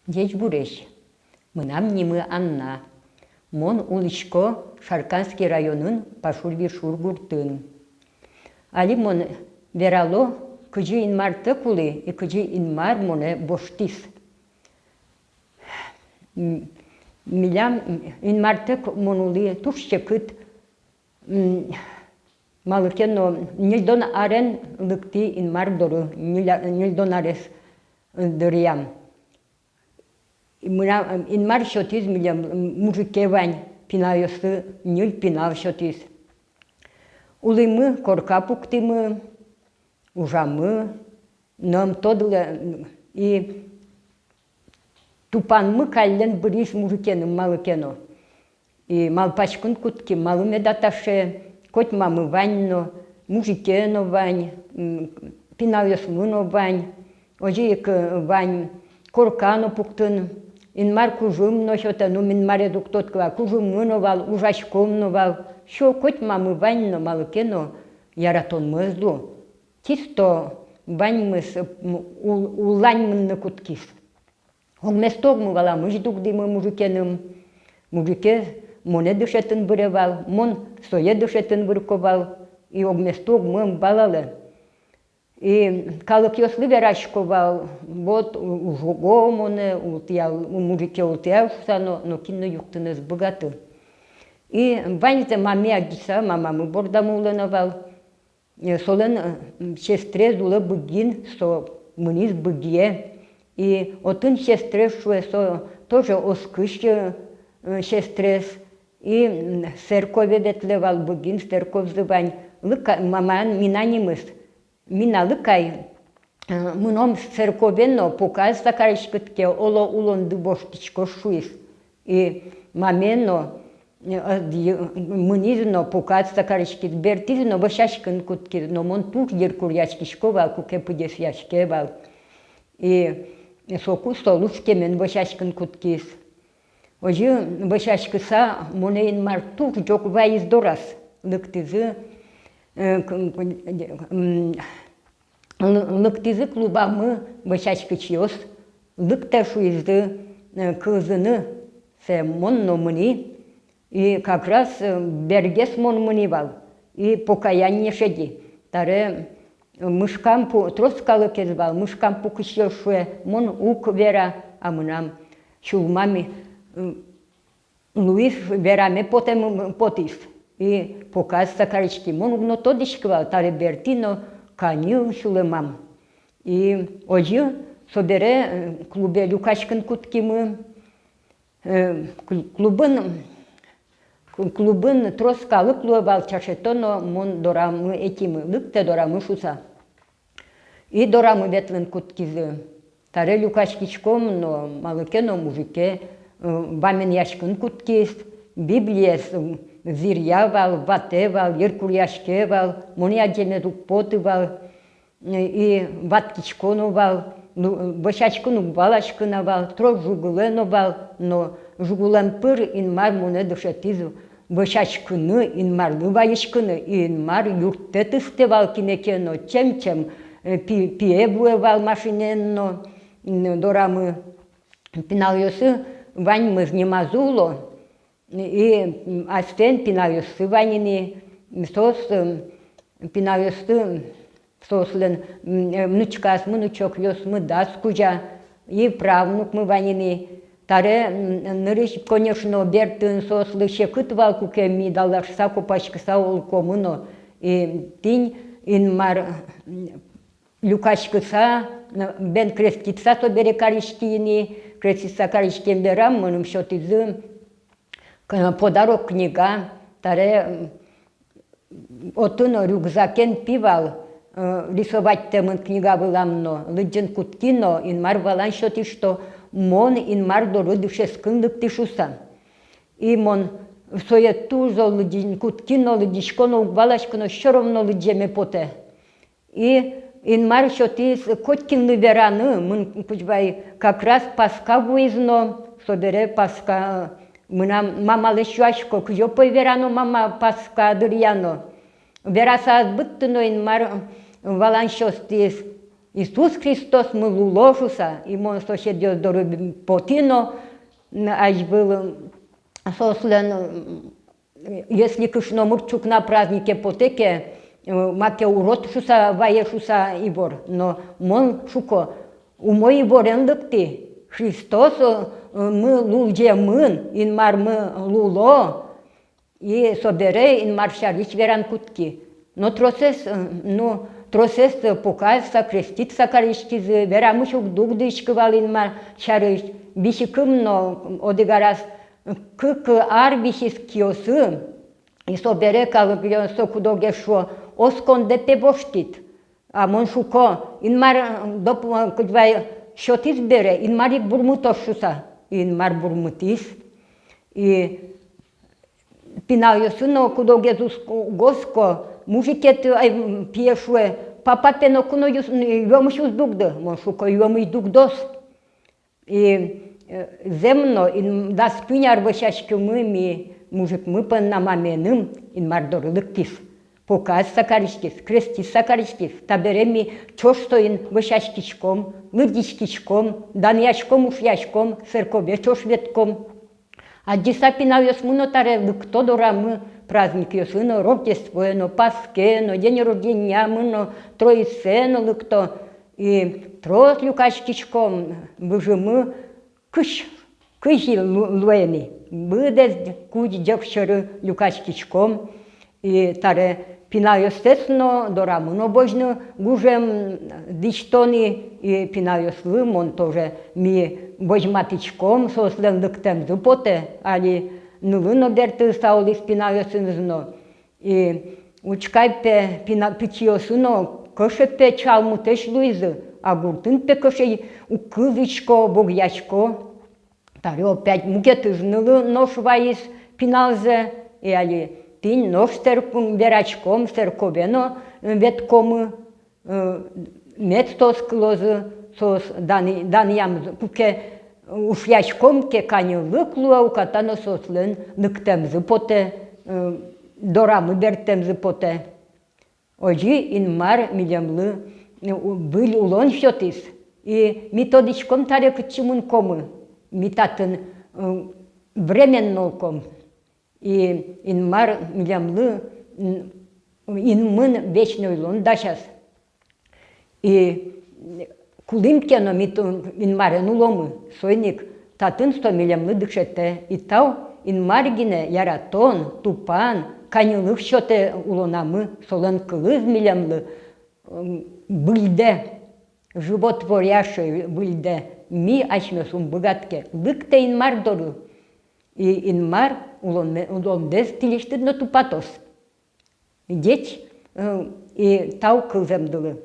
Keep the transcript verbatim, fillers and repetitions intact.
Ӟечбуресь! Мынам нимы Анна. Мон улӥсько Шарканский районын, Пашур-Вишур гуртын. Али мон верало, кызьы Инмартэк улӥ и кызьы Инмар монэ воштӥз. М, милям, м, Инмартэк мон улӥ туж секыт, м, малы ке но ньыльдон арен лыктӥ Инмар доры, ньыль-, ньыльдон арес, э, дыръям. Мынам, м, Инмар сётӥз милем, м, мужике вань, пиналъёслы ньыль пинал сётӥз. Улӥмы, корка пуктӥмы, ужамы, но ӧм тодылэ, м, и тупанмы каллен быриз мужикен, малы ке но. И малпаськыны кутским, малы меда таӵе, коть мамы вань но, мужике но вань, м, пиналъёсмы но вань, озьы ик, э, вань, корка но пуктыны, Инмар кужым но сётэ, ну, Инмарез уг тодӥськы вал, кужыммы но вал, ужаськом но вал, всё, коть мамы вань но, малы ке но яратонмы ӧз лу. Чисто ваньмыз, м, ул-, улань мыныны кутскиз. Огместо огмы валамысь дугдӥмы мужикеным. Мужике монэ дышетыны выре вал, мон сое дышетыны вырисько вал, и огместо огмы ӧм валалэ. И калыкъёслы верасько вал, вот у-, ужасько монэ, ултӥял, мужике ултӥял шуса но, но кин но юрттыны ӧз быгаты. И ваньзэ мамае адӟыса, мамамы бордамы улэ на вал. Э, солэн, э, сестрез улэ Быгиын, со мынӥз Быгие. И отын сестрез, шуэ, со тоже оскись, э, сестрез. И, м, церкове ветлэ вал, Быгиын церковзы вань. Лыка-, мамаен Мина нимыз. Мина, лык ай, э, мыном церкове но, покаез кариськод ке, оло, улонды воштӥськоз, шуиз. И мамае но, э, ӧд йы-, мынӥз но, покаез кариськиз, бертӥз но, вӧсяськыны кутскиз, но мон туж йыркуръяськисько вал, куке пыдесъяське вал. И соку со лушкемен вӧсяськыны кутскиз. Озьы вӧсяськыса, монэ Инмар туж ӝог вайиз дораз. Лыктӥзы, э, к-, к-, м, лы-, лыктӥзы клубамы вӧсяськисьёс, лыктэ, шуизы, э, кылзыны, сое мон но мыни. И как раз, э, бергес мон мыни вал, и покаяние шеди. Таре, э, мышкам пу-, трос калыкез вал, мышкам пукисьёс шуэ, мон уг вера, а мынам сюлмам, э, луиз, вераме потэм, потӥз. И покаез кариськи, мон уг но тодӥськы вал, таре бертӥ но каньыл сюлэмам. И озьы собере, э, клубе люкаськыны кутскимы. Э, кл-, клубын, кл-, клубын трос калык луэ вал, чашето но, мон дорамы ӧтимы, лыктэ дорамы шуса. И дорамы ветлыны кутскизы. Таре люкаськиськом но, малы ке но мужике, э, ваменъяськыны кутскиз, Библиез, м, зыръя вал, ватэ вал, йыркуръяське вал, монэ адӟемез уг поты вал. И ватскисько но вал, ну, вӧсяськыны уг валаськы на вал, трос жугылэ но вал, но жугылэм пыр Инмар монэ дышетӥз вӧсяськыны, Инмарлы вазиськыны, и Инмар юрттэ, тыстэ вал кинэ ке но, чем-чем, э, пи-, пие вуэ вал машинаен но, м, дорамы. Пиналъёсы ваньмыз нимазы уло. И, м, аслэн пиналъёссы вань ини, соос, м, пиналъёссы, соослэн, м, э, внучкаосмы, внучокъёсмы дас кузя, и правнукмы вань ини. Таре, м, нырысь, конечно, бертыны соослы секыт вал, куке ми даллашса, копаськыса улӥськомы но. И тӥни Инмар, м, люкаськыса, н-, бен креститься собере кариськи ини, креститься кариськем берам мыным сётӥзы к-, подарок книга, таре, м, отын рюкзакен пи вал, э, рисовать тэмын книга вылам но, лыдӟыны кутски но, Инмар валан сётӥз, что мон Инмар доры дышетскыны лыктӥ шуса. И мон сое туж зол лыдӟыны кутски но, лыдӟисько но, уг валаськы но, всё равно лыдӟеме потэ. И Инмар сётӥз котькинлы вераны, мон кузьбай как раз Паска вуиз но, собере Паска, мынам мамалэсь юасько, кызьы пой верано, мама, Паска дыръя но. Вераса ӧз быдты но, Инмар валан сётӥз. Иисус Христосмы луло шуса. И мон соседъёс доры потӥ но, м, азьвыл, м, соослэн, м, если кышномурт ӵукна празднике потэ ке, э, маке урод шуса, вае шуса ивор. Но мон шуко, умой иворен лыктӥ. Христос, э, мы лулӟемын, Инмармы луло. И собере Инмар сярысь вераны кутски. Но тросэз, э, ну, тросэз, э, покаялыса, креститься кариськизы, верамысь уг дугдӥськы вал Инмар сярысь. Висикым но одӥг араз, э, кык ар висиз киосы. И собере калык, э, со куд-огез шуо: оскондэ, пе, воштӥд. А мон шуко: Инмар, э, доп-, э, кудӥз вай сётӥз бере, Инмар ик бурмытоз шуса. И Инмар бурмытӥз. И пиналъёсы но куд-огез уг оско, мужикед, ай, пие шуэ: папа, пе, ноку но юс-, юэмысь уз дугды. Мон шуко: юэмысь дугдоз. И, э, зэм но, ин-, дас куинь ар вӧсяськимы ми мужикмы понна мамаеным, Инмар доры лыктӥз. Покаялыса кариськиз, креститься кариськиз. Табере ми ӵош соин вӧсяськиськом, лыдӟиськиськом, данъяськом, ушъяськом, церкове ӵош ветлӥськом. Адӟыса пиналъёсмы но табере лыкто дорамы праздникъёсы но, Рождествое но, Пасхае но, день рождениямы но, Троицае но лыкто. И трос люкаськиськом, выжымы кызь, кызь лу-, луэ ни, быдэс кузь ӟег сьӧры люкаськиськом. И табере пиналъёстэс но дорамы но возьыны гужем дӥсьто ни, и пиналъёслы мон тоже, ми возьматӥськом, соослэн лыктэмзы потэ, али нылы но бертыса улӥз пиналъёсыныз но. И учкы ай, пе, пина-, пичиосы но кыӵе, пе, чалмытэсь луизы, а гуртын, пе, кыӵе уг кылзӥсько, вогъясько. Табере опять мукетыз нылы нош вайиз пиналзэ, и али тӥни нош церк-, вераськом, церкове но, э, ветлӥськомы, э, мед соос кылозы, соос даны-, данъямзы, куке ушъяськом ке, каньыллык луэ, уката но соослэн лыктэмзы потэ, э, дорамы бертэмзы потэ. Озьы Инмар милемлы, э, у-, выль улон сётӥз. И ми тодӥськом табере, кытчы мынӥськомы, ми татын, э, временно улӥськом. И Инмар милемлы, м, инмын вечной улон дасяз. И кулӥм ке но, ми ту-, Инмарен уломы, соин ик татын со милемлы дышетэ. И тау, Инмар гинэ яратон, тупан, каньыллык сётэ улонамы, солэн кылыз милемлы, м, быдӟа, животворящий быдӟа, ми асьмеос ум быгатӥське, лыктэ Инмар доры. И Инмар улонме-, улондэс тӥлесьтыд но тупатоз. Ӟеч, э, и тау кылзэмдылы.